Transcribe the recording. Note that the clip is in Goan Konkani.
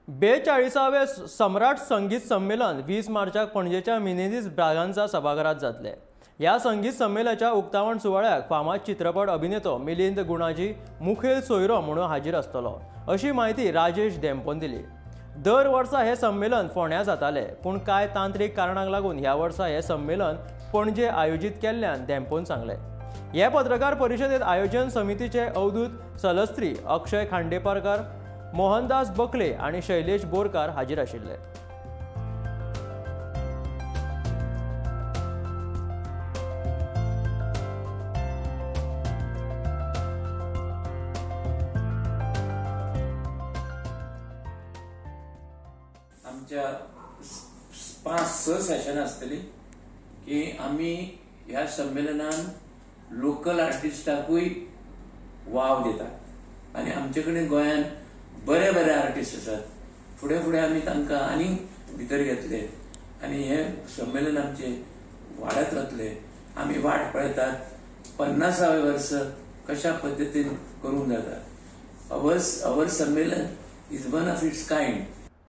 42वें सम्राट संगीत संमेलन 20 मार्चाक पणजेच्या मिनेझीस ब्रागांझा सभाघरात जातले। ह्या संगीत संमेलनाच्या उक्तावण सुवाळ्याक फामाद चित्रपट अभिनेतो मिलिंद गुणाजी मुखेल सोयरो म्हणून हाजीर आसतलो, अशी म्हायती राजेश धेंपोन दिली। दर वर्सा हे संमेलन फोंड्या जाताले, पूण कांय तांत्रीक कारणांक लागून ह्या वर्सा हे संमेलन पणजे आयोजीत केल्ल्यान धेंपोन सांगलें। हे पत्रकार परिशदेत आयोजन समितीचे अवधूत सलस्त्री, अक्षय खांडेपारकर, मोहनदास बकले आणि शैलेश बोरकार हाजीर आशिल्ले। आमच्या 5-6 सेशन आसतली की आमी ह्या संमेलनान लोकल आर्टिस्टाकूय वाव दितात आनी आमचे कडेन गोंयान बरे बरे आर्टिस्ट आसात। फुडें फुडें आमी तांकां आनीक भितर घेतले आनी हे संमेलन आमचे वाडत वतले। आमी वाट पळयतात 50वें वर्स कशा पद्दतीन करूंक जाता। Our संमेलन is one of its kind.